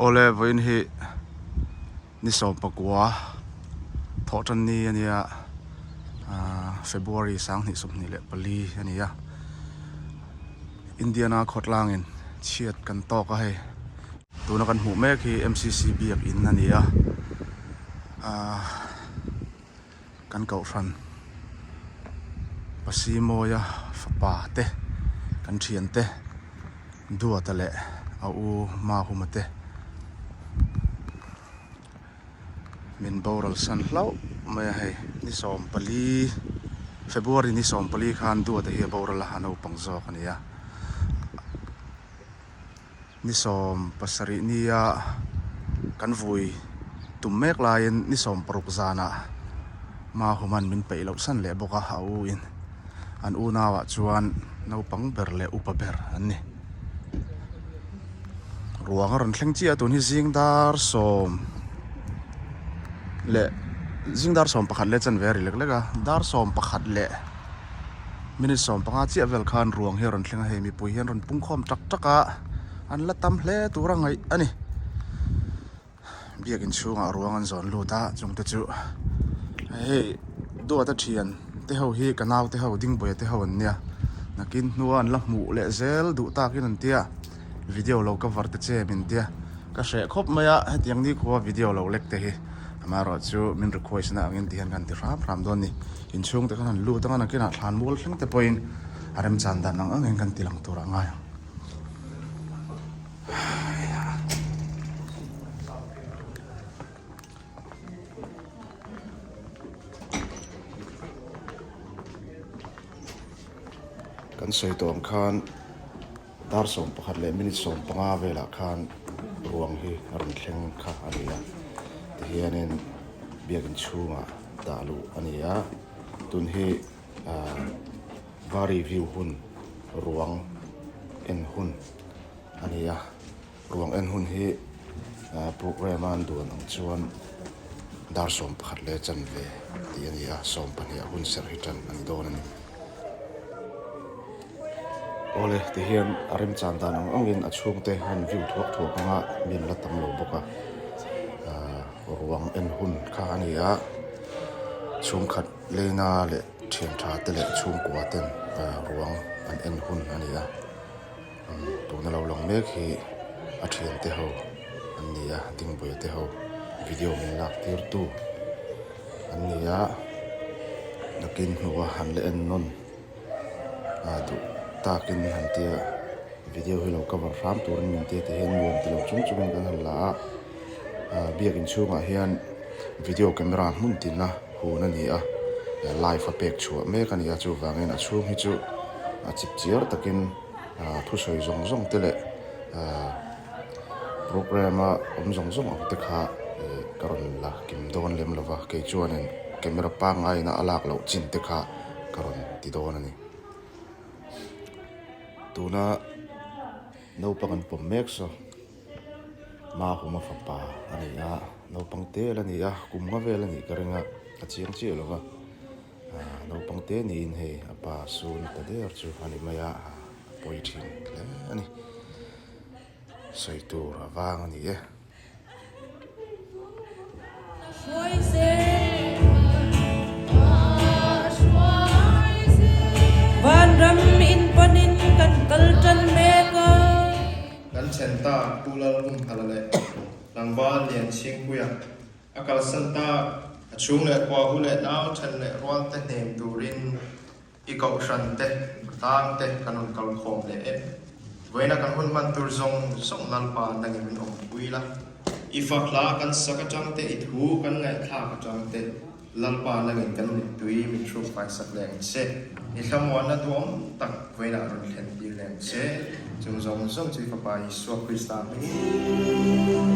Awle vawiin hi ni 19 thawhtan ni a nia ahh February 2024 a ni a Indiana khawtlangin chhiat kan tawk a hei tuna kan hmuh mek hi M_C_C biakin a ni a ahh. Kan kohhran Pasimawia fapa te kan thian te Duata leh a u Mahuma te min boral san hlauh mai a hei ni 14 February ni 14 khan Duata hi a boral a a naupang zawk a ni a. Ni 70 nia kan vui tum mek laiin ni 60 zanah Mahuman min peih loh san leh bawk a, a u in an unauah chuan naupang ber leh upa ber an ni. Ruang a rawn thleng chiah a tun hi zing dar sawm leh zing dar sawm pakhat leh chanve a ri lek lek a, dar sawm pakhat leh. Minute 15 chiah vel khan ruang hi a rawn thleng a, hei mipui hian rawn pung khawm tak tak a, an la tam hle tur a ngaih a ni. Biakin chhungah ruang an zawn lut a, chung te chu hei duata thian te ho hi ka nau te ho Dingbuaia te ho an nia, nakin hnua an la hmuh leh zel duh takin an tia, video lo cover te che min tia, ka hreh khawp mai a, hetiang nikhua video lo lek te hi amaherawh chu min request na angin ti hian kan ti hram hram dawn a ni. Inchhung te khan han lut anga nakinah thlan mual thleng te pawhin a remchan dan ang angin kan ti lang tur a ngai ang. Kan sawi tawh ang khan dar 11 leh minute 15 velah khan ruang hi a rawn thleng kha a ni a tihianin biakin chhungah dah luh a ni a tun hi ahh bari view hun ruang en hun a ni a ruang en hun hi ahh programme a an duan ang chuan dar 11 leh chanve tih a ni a 12 ah hun serh hi tan a ni dawn a ni. Awle tihian a remchan dan ang angin a chhungte an view thuak thuak anga mi an la tam lo bawk a ahh ruang en hun kha a ni a chhungkhat lena leh thian tha te leh chhungkua ten ahh ruang an en hun a ni a tuna lo lang mek hi a thian te ho an ni a dingbuai te ho video min lak tir tu an ni a nakin hnuah han la en nawn. Ah duh takin han tia video hi lo cover hram turin min tia ti hian nuam ti lo chung chungin kan han la a ah biakin chhungah hian video camera hmun tinna hun a ni a live a pek chhuah mek a ni a chuvangin a chhung hi chu a chip chiar takin ah thusawi zawng zawng te leh ah programme a awm zawng zawng ang te kha ih ka rawn la kim dawn lem lova kei chuanin camera pangngai ina a lak loh chin te kha. ka rawn ti dawn a ni. Tuna naupang an pawm mek saw Mahuma fapa a ni a, naupang tel a ni a, kum nga vel a nih ka ring a, a chiang chiah lo va, aaa naupang te niin hei a pa sun ta der chu a ni mai a, a pawi thin hle a ni. Sawi tur a vang a ni e. Vanram in panin kan kal tan mek a. Kan then ta Pu Lalhumhala leh Tlangval Lianchhingpuia a kalsan tak a chhung leh khua u leh nau then leh rual te hnem turin I kohhran te, tlang te kan rawn kal khawm leh e. Vawiina kan hun hman tur zawng zawng Lalpa nangin min awmpui la. I fak hla kan sak atang te, i thu kan ngaihthlak atang te, Lalpa nangin kan mittui min hruk faisak leh ang che. I thlamuanna duhawm tak vawiinah rawn thlen tir leh ang che. Chung zawng zawng chu i Fapa Isua Krista hmingin.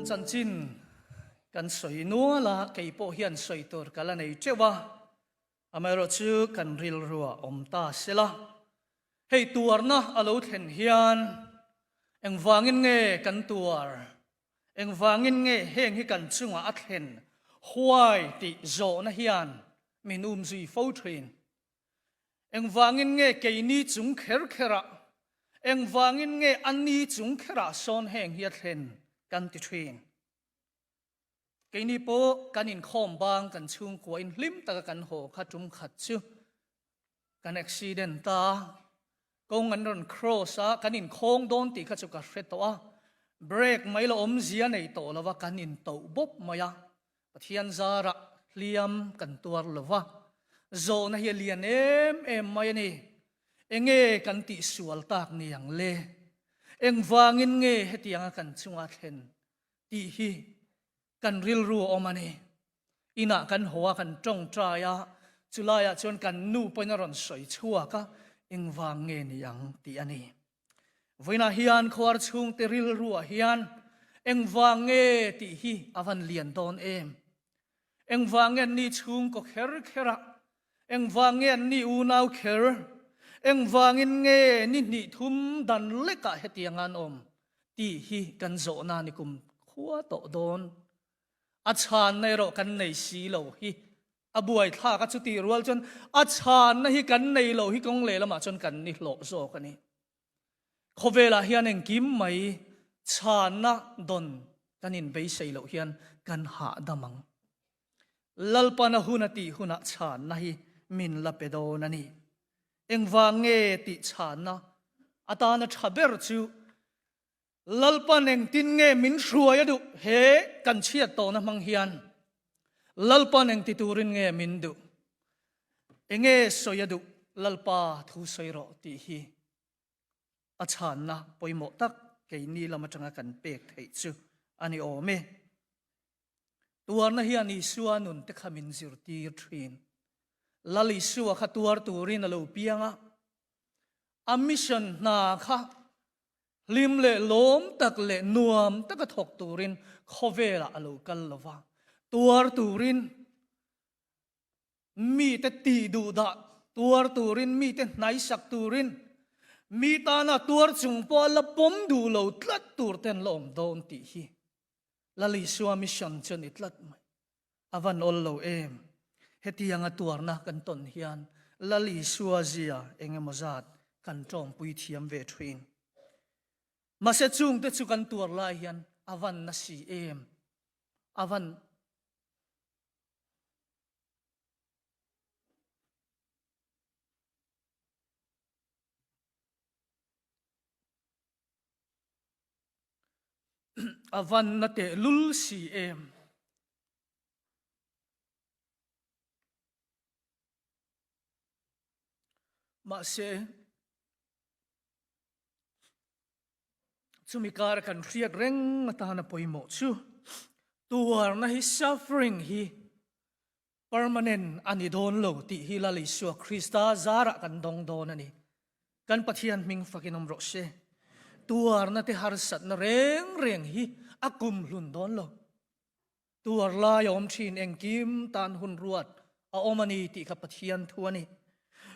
chanchin kan sawi nual a, kei pawh hian sawi tur ka la nei teuh a, amaherawhchu kan rilrua awm ta sela. Hei tuarna a lo thlen hian engvangin nge kan tuar, engvangin nge heng hi kan chungah a thlen huai tih zawhna hian min umzui fo thin. Engvangin nge keini chung kher kherah, engvangin nge a ni chung kherah sawn heng hi a thlen kan ti thin. Keini pawh kan inkhawm bang kan chhungkuain hlim taka kan haw kha tum khat chu kan accident ta a, kawng an rawn cross a, kan inkhawng dawn tih kha chu ka hre tawh a, brake mai la awmzia nei tawh lova kan intoh bawp mai a, Pathian zarah hliam kan tuar lo va, zawhna hi a lian em em mai a ni. Enge kan tih sual tak ni ang le? Engvangin nge hetianga kan chunga thlen tih hi kan rilru a awm a ni. Inah kan haw a, kan tawngtai a, chulaiah chuan kan nu pawhin a rawn sawi chhuak a, engvang nge ni ang tih a ni. Vawiinah hian khuar chhungte rilruah hian engvang nge tih hi a van lian dawn em? Engvang nge an ni chhungkaw kher kher a? Engvang nge an ni unau kher? Engvangin nge ni hnih thum dan lekah hetiang an awm tih hi kan zawhna ni kum khua tawh dawn. A chhanna erawh kan nei si lo hi A buaithlak a chutih rual chuan a chhanna hi kan nei lo hi kawng lehlamah chuan kan ni hlawh zawk a ni. Khawvelah hian engkim mai chhanna dawn kan inbeisei loh hian kan hahdam ang. Lalpana hun a tih hunah chhanna hi min la pe dawn a ni. Engvang nge tih chhanna atana tha ber chu Lalpan engtin nge min hruai a duh? He kan chhiat tawhna hmang hian Lalpan engti turin nge min duh? Enge sawi a duh? Lalpa thu sawi rawh tih hi a chhanna pawimawh tak keini lam atanga kan pek theih chu a ni awm e. Tuarna hian Isua nun te kha min zirtir thin. Lal Isua kha tuar turin a lo piang a, a mission hna kha Hlim leh lawm tak leh nuam taka thawk turin khawvelah a lo kal lo va, tuar turin mite tih duh dah, tuar turin mite hnaisak turin, mi tana tuar chung pawha la pawm duh lo tlat tur ten la awm dawn tih hi Lal Isua mission chu a ni tlat mai. A van awl lo em? Hetianga tuarna kan tawn hian Lal Isua zia eng emaw zat kan tawngpui thiam ve thin. Mahse chungte chu kan tuar lai hian a van na si em? A van A van na teh lul si em? Mahse, chumi kara kan hriat reng atana pawimawh chu tuarna hi suffering hi Permanent a ni dawn lo tih hi Lal Isua Krista zarah kan dawng dawn a ni. Kan Pathian hming fakin awm rawh se. Tuarna te harsatna reng reng hi a kum hlun dawn lo. Tuar lai a awm thin engkim tan hun ruat a awm a ni tih kha Pathian thu a ni.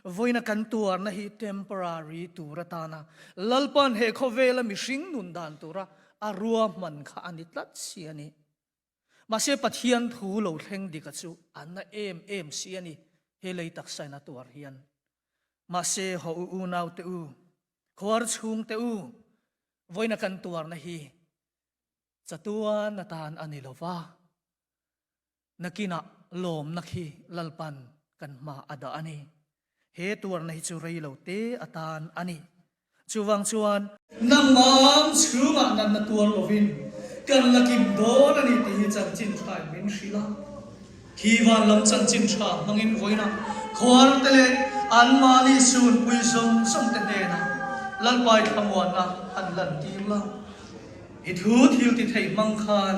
Vawiina kan tuarna hi temporary tur atana Lalpan he khawvela mihring nun dan tura a ruahman kha a ni tlat si a ni. Mahse Pathian thu lo thleng dika chu a na em em si a ni, he lei taksain a tuar hian. Mahse haw u unau te u, khuar chhung te u, vawiina kan tuarna hi chatuan atan a ni lo va, nakinah lawmna khi Lalpan kan hma a dah a ni. He tuarna hi chu rei lo te atan a ni. Chuvang chuan. Nangmang chhungah natna tuar lovin kan la kim dawn a ni tih hi chanchin thain min hrilh a. Khi van lam chanchin tha hmangin vawiinah khuarte leh anmahni sunpui zawng zawng te hnenah Lalpai thlamuanna han lantir la. I thu thil ti theih hmang khan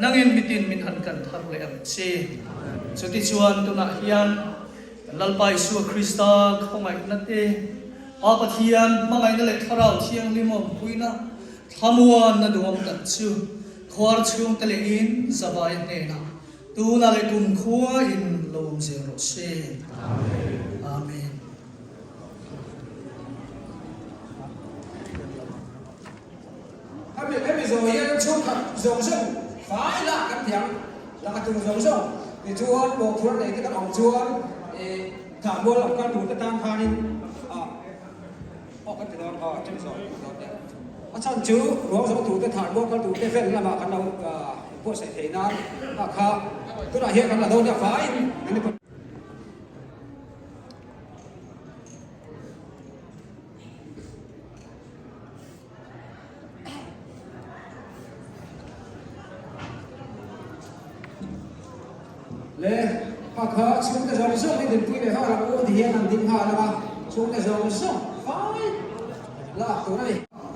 nangin mitin min han kan thar leh ang che. Chutichuan tunah hian kan Lalpa Isua Krista khawngaihna te, Pa Pathian hmangaihna leh Thlarau Thianghlim awmpuina thlamuanna duhawm tak chu. Khuar chhungte leh in Zavaia hnenah tunah leh kumkhua in lo awm zel rawh se. Amen. Hemi hemi zawh hian chhungkhat zawng zawng fai lah kan thiam laka tur zawng zawng tichuan mawhphurh nei te kan awm chuan ih thahmual lam kal tur te tan khanin ah aw kan ti dawn aw hemi zawh kan ti dawn nia a chhan chu ruang zawng tur te thahmual kal tur te vel lamah kan lo inbuatsaih theih nan ah kha tunah hian kan la dawn nia faiin kan Le, kha kha chhungte zawng zawng hi dinpui leh nghal ang u ti hian an ding nghal ang a, chhungte zawng zawng fai lak tur a ni.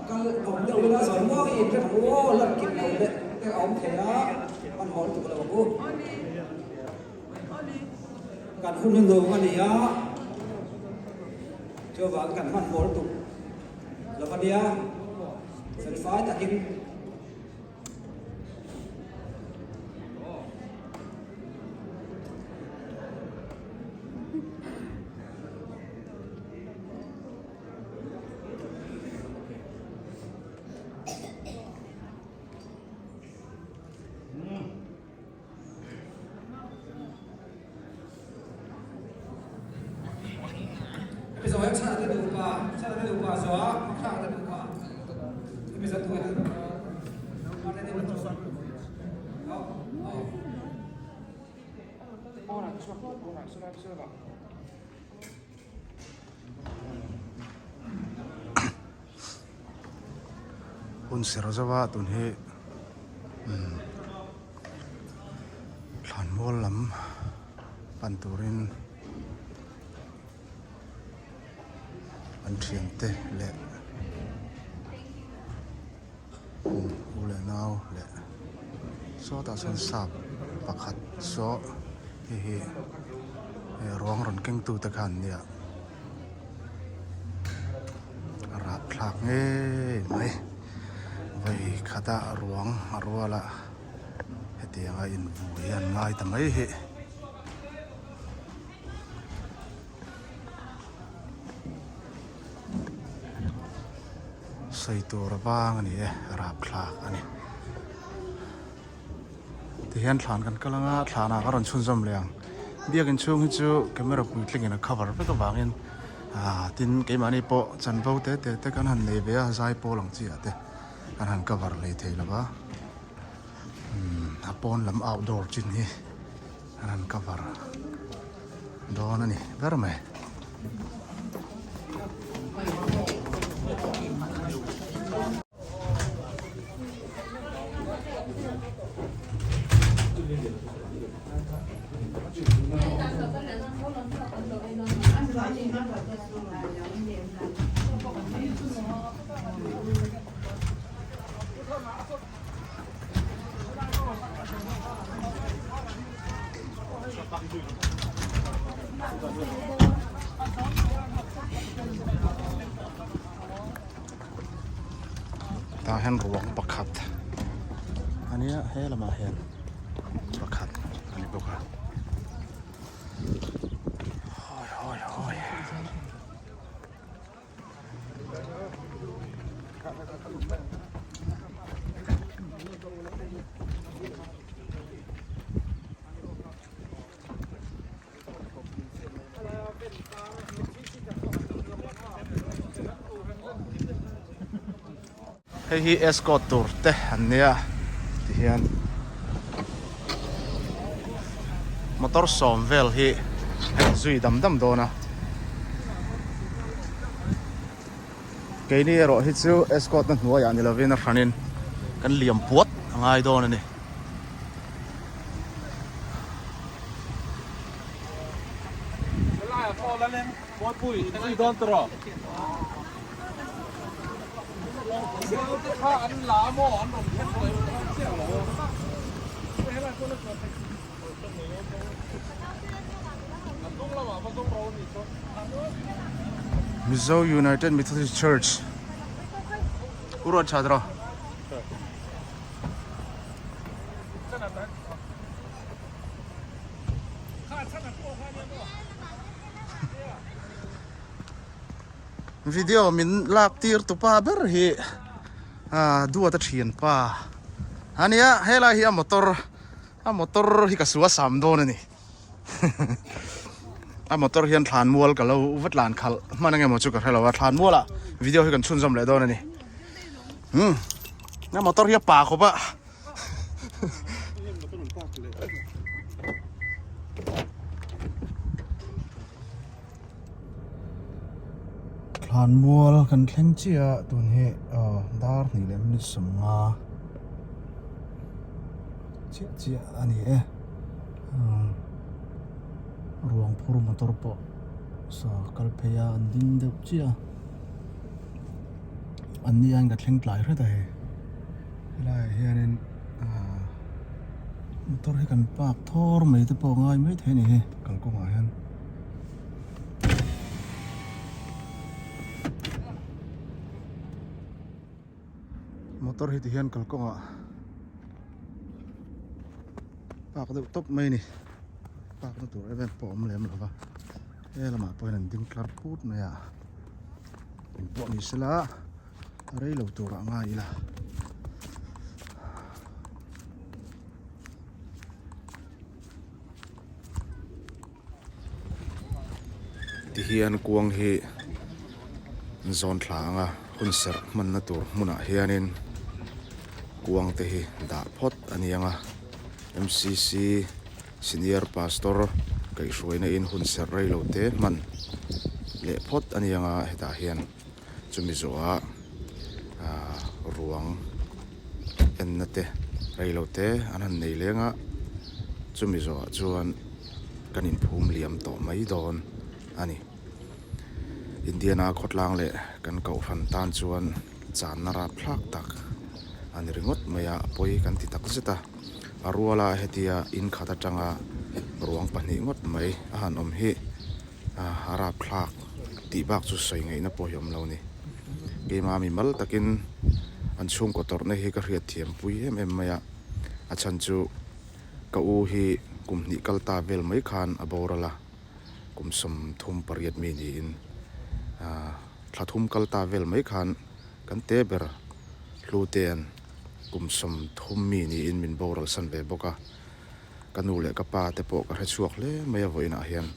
Kal awm deuh ila zawi muang i inrem ang u aw, lan kim lo leh te a awm thei a, hman hawl tuk lo ang u. Kan hun a nuam a ni a, chuvang kan hman hawl tuk. Lo va nia, felfai takin. Hun ser zauh a tun hi umm thlanmual lam pan turin an thiante leh u leh nau leh sawtah sawn sap pakhat saw hei hi ruang rawn keng tute kha an nia a rapthlak ngei mai vawi khata ruang a rual a hetianga invui hi an ngai ta mai hi. Sawi tur avang a ni e rapthlak a ni tihian thlan kan kal anga thlanah ka rawn chhunzawm leh ang biakin chhung hi chu camera puitlingin a cover vek avangin ah tin keimahni pawh chanvo te te te kan han nei ve a zai pawl ang chi ah te kan han cover lei thei lo va umm a pawn lam outdoor chin hi. An han cover dawn a ni ber mai. Tah hian ruang pakhat a nia he lamah hian pakhat a ni bawk a hawi hawi hawi. Hei hi escort tur te an nia tihian motor sawm vel hi a inzui dam dam dawn a keini erawh hi chu escort na hnuaiah ni lovin a hranin kan liam puat a ngai dawn a ni. Mizo United Methodist Church Uruat Chadra. Video min lak tir tu pa ber hi duat a thian pa ania helai hi a motor a motor hi ka su a sam dawn a ni a motor hian thlan mual ka lo va tlan khalh hman enge maw chu ka hrelo a thlan mual ah video hi kan chhunzawm leh dawn a ni umm a motor hi a pa khawp a. Thlanmual kan thleng chiah a tun hi aw dar hnih leh minute sawmnga chiah chiah a ni e ruang phur motor pawh saw kal phei a an ding deuh chiah a an ni hian ka thleng tlai hret a hei. Helaiah hianin ahh motor hi kan park thawr mai te pawh a ngai mai thei a ni hi kalkawngah hian. Motor hi ti hian kalkawngah park deuh tawp mai a ni park na tur em em pawh a awm lem lo va he lamah pawh hian an ding tlar put mai a engpawh ni sela. A rei lo tur ah ngai ila. Tihian kuang hi zawn thla anga hun serh hmanna tur hmunah hianin kuang te hi dah phawt a ni ang a M_C_C senior pastor kaihhruaina in hun serh rei lo te hman leh phawt a ni ang a hetah hian. Chumi zawhah aah ruang enna te reilo te an han nei leng a, chumi zawhah chuan kan inphum liam tawh mai dawn a ni. Indiana khawtlang leh kan kohhran tan chuan channa rapthlak tak a ni ringawt mai a, a pawi kan ti tak zet a, a ruala hetia in khat atanga ruang pahnih ngawt mai a han awm hi. A rapthlak tih bak chu sawi ngaihna pawh hi awm lo a ni. Keimah mi mal takin an chhungkaw tawrhna hi ka hriat thiam pui em em mai a, a chhan chu ka u hi kum hnih kal ta vel mai khan a boral a, kum 38 mi niin thla thum kal ta vel mai khan kan te ber Hlutea'n kum 30 mi niin min boral san ve bawk a. Ka nu leh ka pa te pawh ka hre chhuak hle mai a vawiinah hian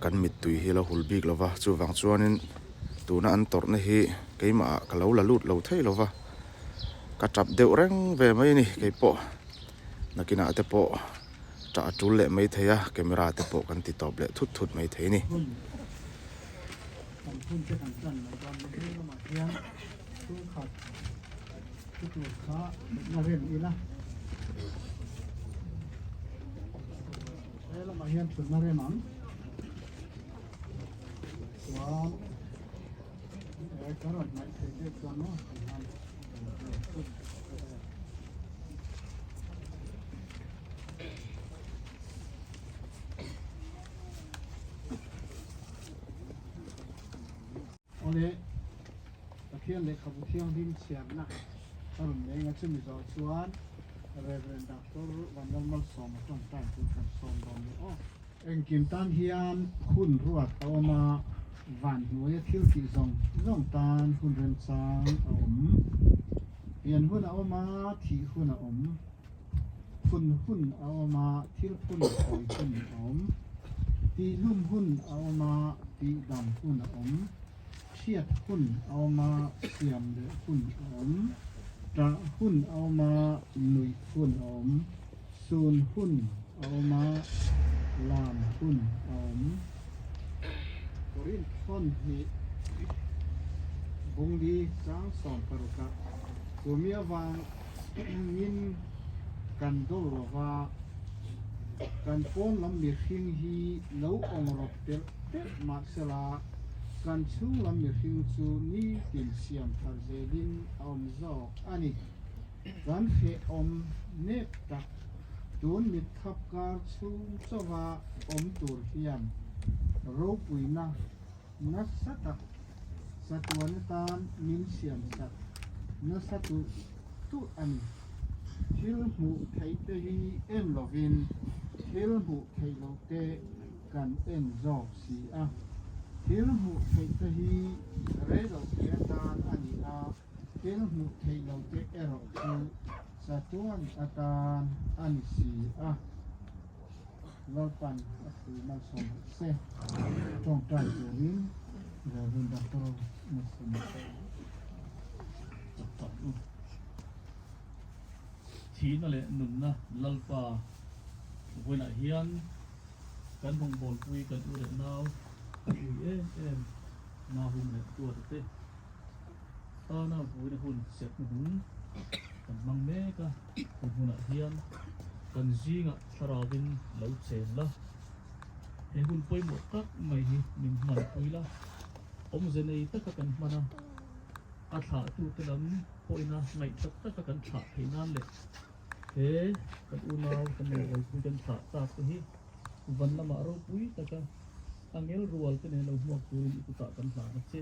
kan mittui hi a lo hul bik lo va, chuvang chuanin tuna an tawrhna hi keimahah ka lo la lut lo thei lo va, ka tap deuh reng ve mai a ni keipawh nakinah te pawh tah a tul leh mai thei a camera te pawh kan ti tawp leh thut thut mai thei a ni. Chu tur kha na rem ila. He lamah hian thutna rem ang. Chuan he ka rawn hnaih thei deuh chuan maw tihian Awle, Pathian lehkhabu thianghlim chhiarna a rawn leng a, chumi zawh chuan Rev. Doctor Vanlalmalsawma tawngtai chu kan sawm dawn leh aw. Engkim tan hian hun ruat a awm a, van hnuaia thil tih zawng zawng tan hun remchang a awm. Pian hun a awm a, thih hun a awm. Phun hun a awm a, thil phun thawi hun a awm. Tihlum hun a awm a, tihdam hun a awm. Hriat hun a awm a, siam leh hun a awm. Ṭah hun a awm a, nuih hun a awm. Sun hun a awm a, lam hun a awm. Korinth hawn hnih bungli chang 16 ah chumi avang Engin kan do lo va, kan pawn lam mihring hi lo awng rawp telh telh mahsela kan chhung lam mihring chu nitin siam thar zelin a awm zawk a ni. Kan hrehawm nek tak tun mitkhap kar chhung chauha awm tur hian ropuina nasa tak chatuan atan min siam sak nasa tulh tulh a ni. Thil hmuh theih te hi en lovin thil hmuh theih loh te kan en zawk si a. Thil hmuh theih te hi rei lo te atan a ni a, thil hmuh theih lo te erawh chu chatuan atan a ni si a. Lalpan a thu malsawm rawh se. Tawngtai turin Rev. Doctor Malsawma Doctor U. Thihna leh nunna Lalpa vawiinah hian kan rawngbawlpui kan u leh nau kan ui em em Nahum leh Tuata te tana vawiina hun serh hnuhnung kan hmang mek a, he hmunah hian kan zingah thlarauvin lo chen la, he hun pawimawh tak mai hi min hmanpui la, awmze nei taka kan hman a. A thlahtute lam pawhina ngaih tak taka kan thlah theih nan leh he kan unau kan rawngbawlpui kan thlah tak te hi van lamah ropui taka angel rual te nen lo hmuak turin i kutah kan hlan a che.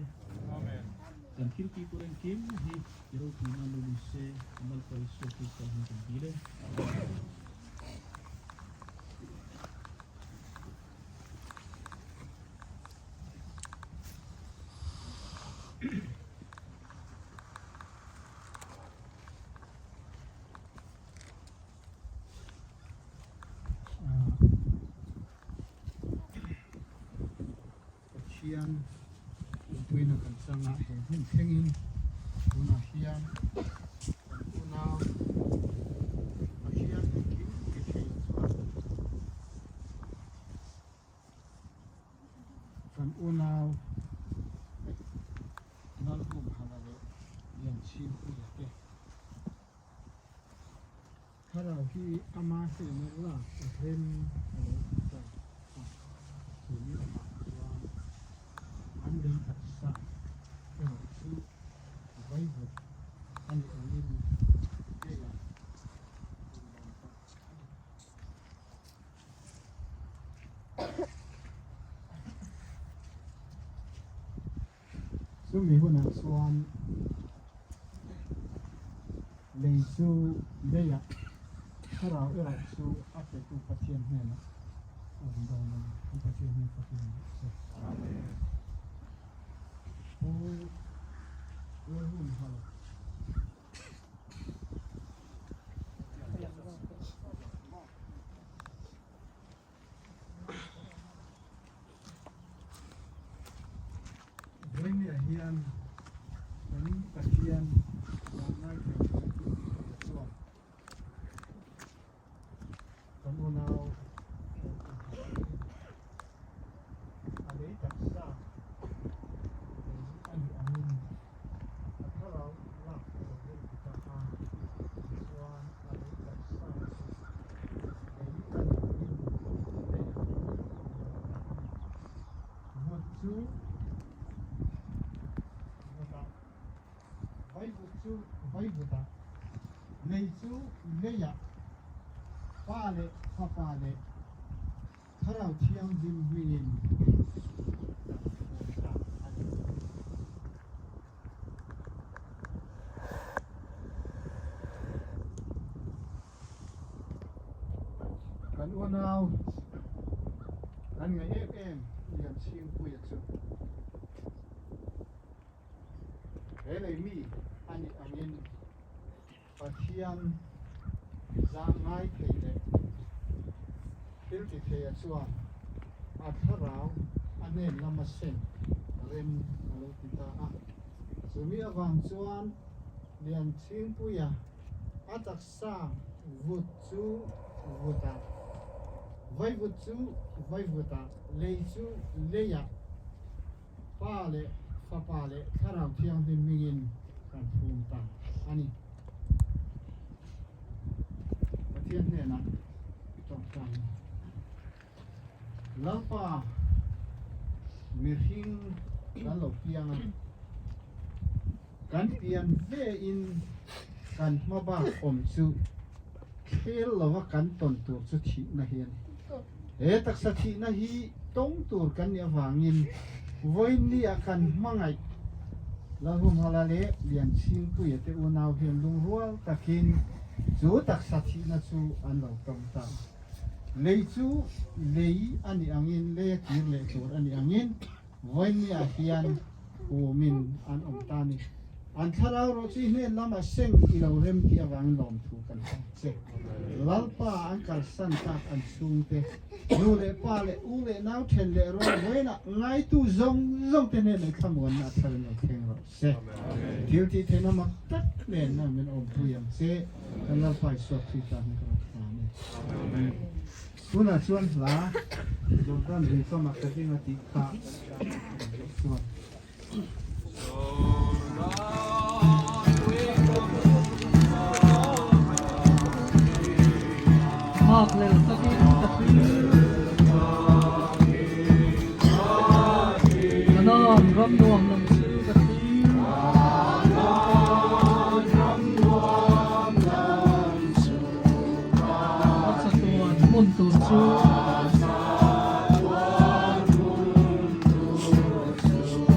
Kan thil tih tur engkim hi i ropui nan lo ni se, kan Lalpa Isua Krista hian kan dil e. Pathian awmpuina kan changa he hmun thlengin tunah hian kan unau Pathian engkim ti thei chuan Kan unau Lalhumhala leh Lianchhingpuia te thlarau hi ama hnena lak a rem a lo ti ta a, chu mi avang chuan an lei taksa erawh chu vaivut a nih angin leiah an dawn ta a ni. Chumi hunah chuan lei chu leiah thlarau erawh chu a petu Pathian hnenah a awm dawn a ni. Kan Pathian hnen fakin a rawh se. Pu Lalhumhala. Vawinia hian kan Pathian vanlai thei kan tih theih chuan kan unau kan inhmuh a lei taksa lei a nih angin a thlarau lak a lo rem ti ta a, tichuan a lei taksa chu lei a nih angin leiah awm ta a ni. Vut chu vutah, vaivut chu vaivutah, lei chu leiah, Pa leh Fapa leh Thlarau Thianghlim hmingin kan phum ta a ni. Kan unau kan ngaih em em Lianchhingpuia chu he lei mi a nih angin Pathian zah ngai thei leh thil ti theia chuan a thlarau a hnen lama sen rem a lo ti ta a. Chumi avang chuan Lianchhingpuia a taksa vut chu vutah, vaivut chu vaivutah, lei chu leiah, Pa leh Fapa leh Thlarau Thianghlim hmingin kan phum ta a ni. Pathian hnenah i tawngtai a. Lalpa mihring kan lo piang a, kan pian vein kan hma bak awm chu khel lova kan tawn tur chu thihna hi a ni. He taksa thihna hi tawng tur kan nih avangin vawiinni-ah kan hmangaih Lalhumhala leh Lianchhingpuia te unau hian lungrual takin chu taksa thihna chu an lo tawng ta. Lei chu lei a nih angin, lei a kir leh tur a nih angin. Vawinia hian humin an awm ta a ni. An thlarau rawh chu i hnen lamah seng i lo rem tih avangin lawmthu kan hre che. Lalpa an kalsan tak an chhungte, nu leh pa leh u leh nau then leh rual vawiinah ngaitu zawng zawng te hnenah i thlamuanna a tharin lo thleng rawh se. Thil tih theihna mak tak nen nang min awmpui ang che, kan Lalpa Isua Krista hming ka rawn hlan e. Amen. Tunah chuan hla Jordan lui kamah ka ding a tih kha chuan. Nghakhlel takin ka thlir. Kanan ram nuam lam chu ka thlir. A chatuan hmun tur chu.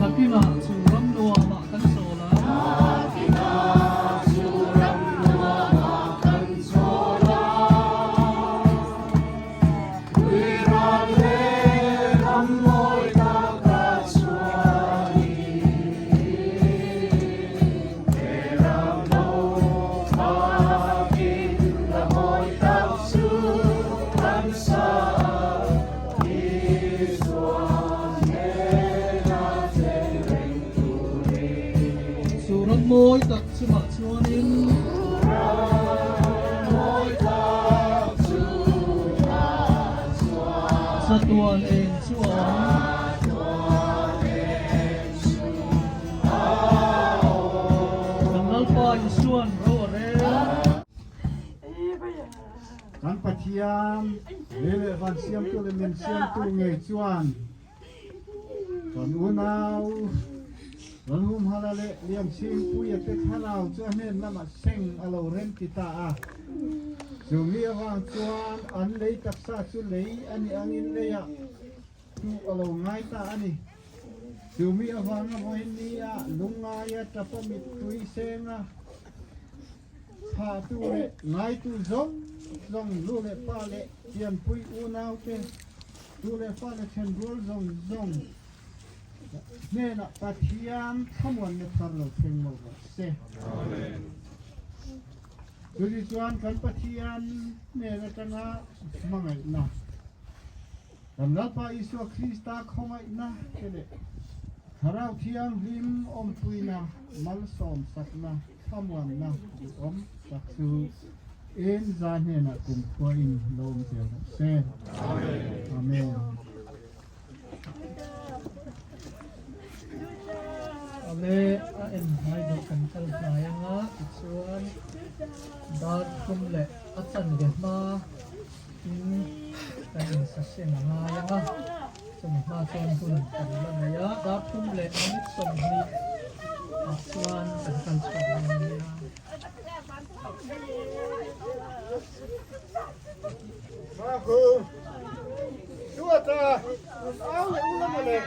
Nakinah chu ram nuamah kan chawl ang. Chu ram mawi tak chungah chuanin Chatuan eng chu a awm. Kan Lalpa Isuan ro a rel. Kan Pathian lei leh van siamtu leh min siamtu ngei chuan kan unau Lalhumhala leh Lianchhingpuia te thlarau chu a hnen lamah seng a lo rem ti ta a. Chumi avang chuan an lei taksa chu lei a nih angin leiah hmuh a lo ngai ta a ni. Chumi avanga vawiin nia lungngaia tapa mittui senga Thahtu leh ngaitu zawng zawng, nu leh pa leh pianpui unaute, tu leh fa leh thenrual zawng zawng hnenah Pathian thlamuanna thar lo thleng mawlh rawh se. Chumi chuan kan Pathian hnen atanga hmangaihna, kan Lalpa Isua Krista khawngaihna te leh Thlarau Thianghlim awmpuina malsawmsakna, Thlamuanna duhawm tak chu en za hnenah kumkhua in lo awm zel rawh se. Amen. Ale a en hnai deuh kan kal hnai anga tichuan dar thum leh a chanve hma in kan insaseng a ngai anga chumi hma chuan hun kan la nei a dar thum leh minute 20 ah chuan kan kal chhuak dawn nia.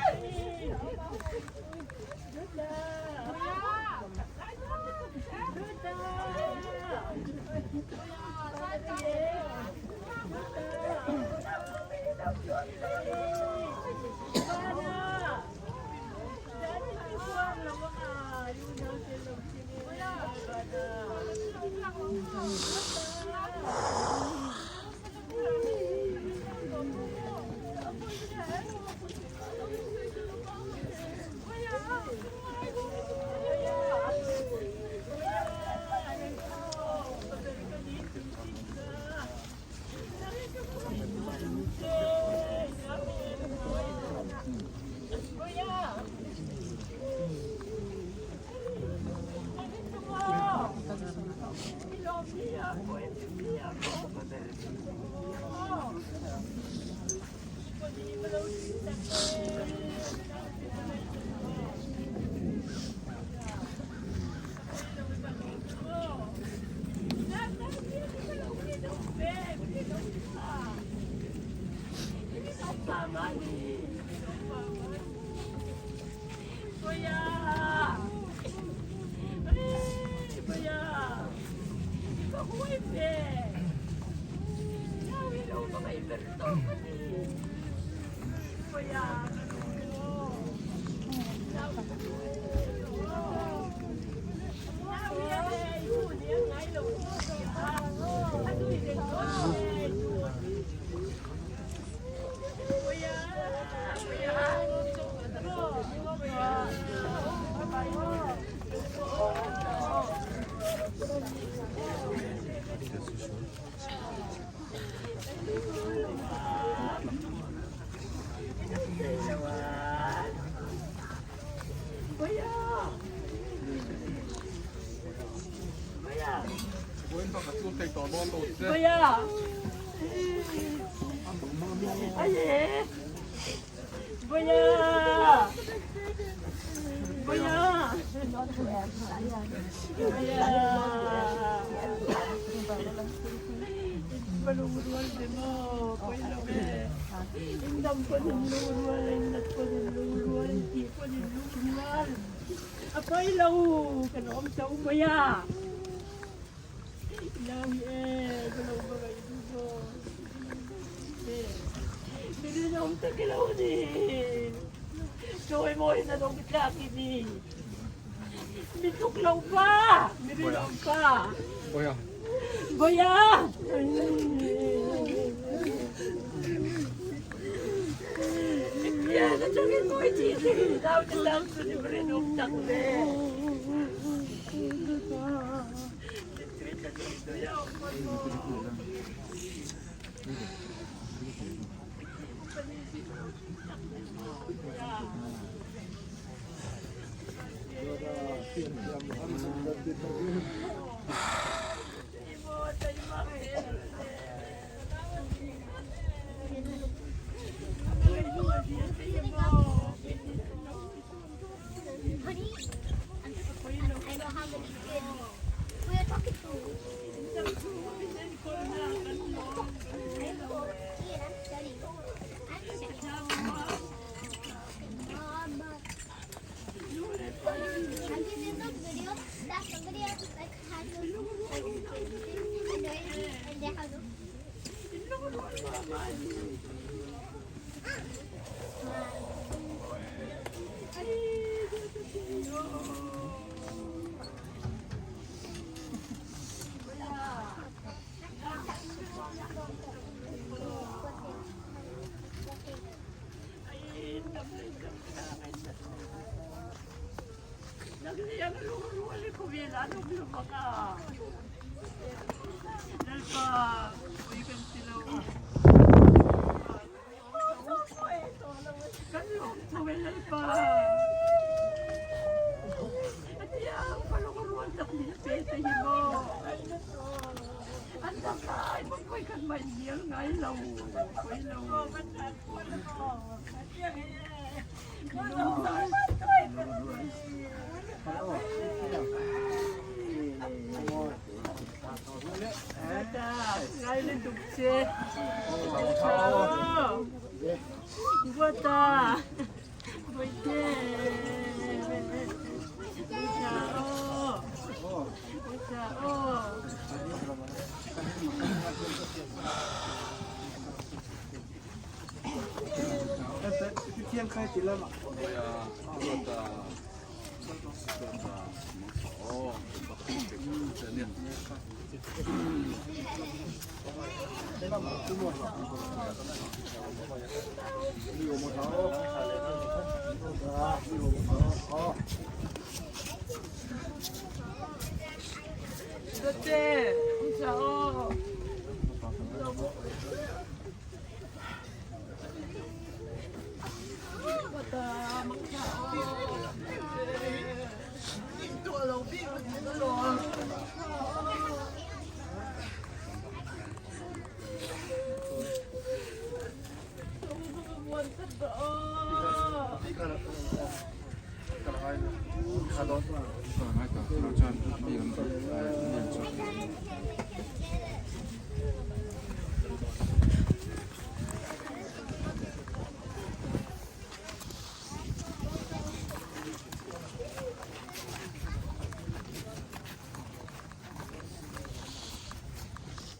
Baya. Aye. Baya. Baya. Baya. Balungrual de mo. Pailame. Indam pa din lungrual. Indat pa din lungrual. Ti pa din lungrual. A pawi lo kan awm cho mai a. Nau hi e ka lo va ngaih duh maw. Mi rinawm tak i lo ni. Chawimawi in an awm tlak i ni. Mi tluk lo pa, mi rinawm pa. Bawia.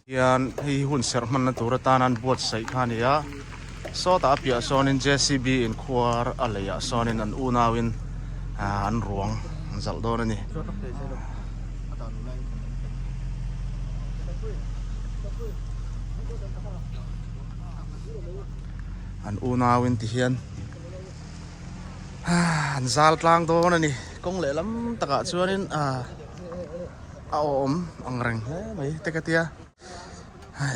Hian hei hi hun serh hmanna tur atana an buatsaih kha a ni a sawtah a piah sawnin J C B inkhuar a leiah sawnin an unauin an ruang an zalh dawn a ni. An unauin ti hian an zal tlang dawn a ni kawng lehlam takah chuanin ah a awm ang reng hle mai te ka tia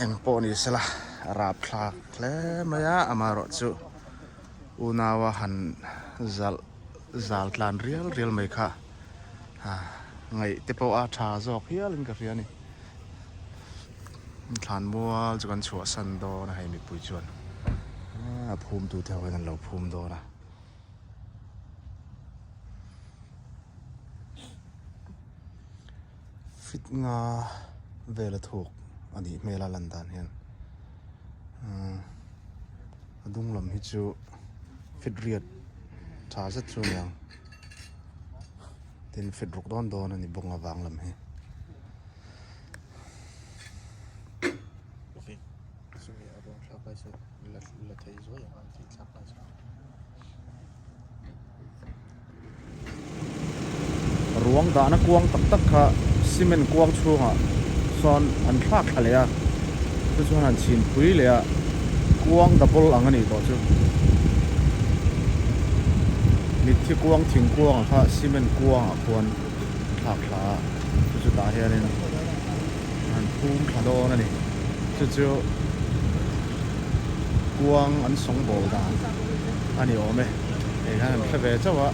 eng pawh ni sela a rap thlak hle mai a amaherawh chu unaua han zalh zal tlan rial rial mai kha ngaih te pawh a tha zawk hial in ka hria a ni. Thlan mual chu kan chhuahsan dawn a hei mipui chuan a phum tu te ho hian an lo phum dawn a. Fit nga vel a thuk a nih hmel a lan dan hian a dung lam hi chu fit riat tha zet chu a ni ang tin fit ruk dawn dawn a ni bawk avang lam hi. Ruang dahna kuang tak tak kha cement kuang chhungah sawn an thlak thla leh a, chu chuan han chhin phui leh a, kuang double ang a nih tawh chu. Mitthi kuang thingkuangah kha cement kuangah khuan an thlak thla a, chu chu tah hianin an phum thla dawn a ni. Chu chu kuang an sawngbawl dan a ni awm e. Hei hian an hre ve chauh a.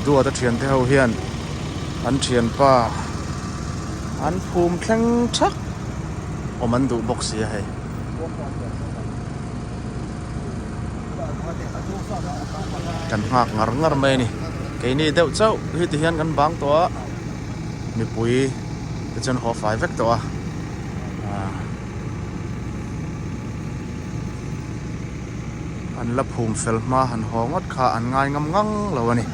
Duata thiante ho hian an thianpa an phum thleng thak awm an duh bawk si a hei. Kan nghak ngar ngar mai a ni. Keini deuh chauh hi ti hian kan bang tawh a. Mipui te chuan haw fai vek tawh a an la phum fel hma han haw ngawt kha an ngai ngam ngang lo a ni.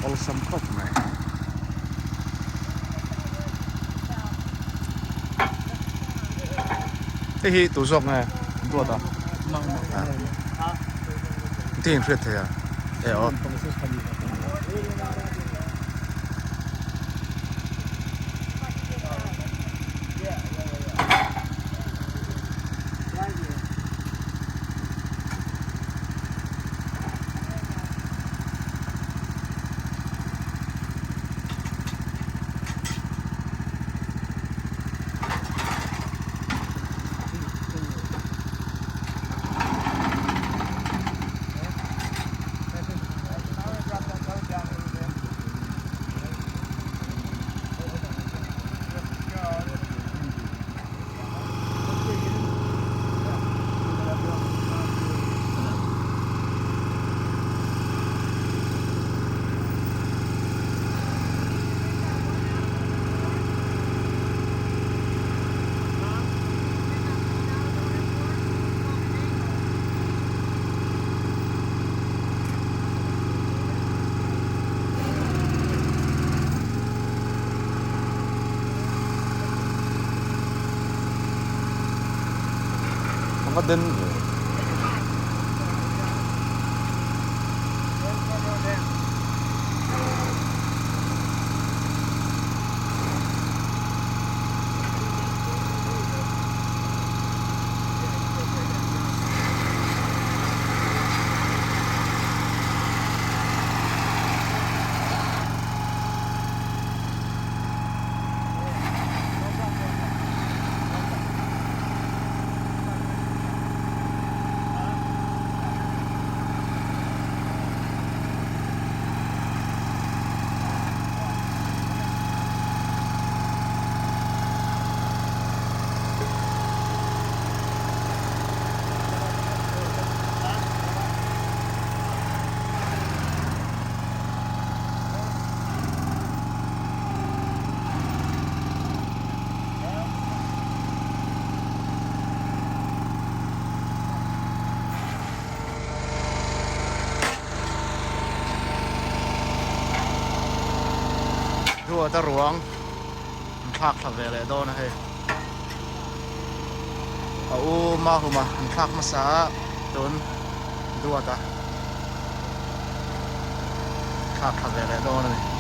Awlsam khawp mai. Hei hi tu zawk nge duat a engtin in hriat thei a e aw. Anga den ve. Duata ruang an thlak thla ve leh dawn a hei a u Mahuma an thlak hmasa a tun Duata thlak thla ve leh dawn a ni.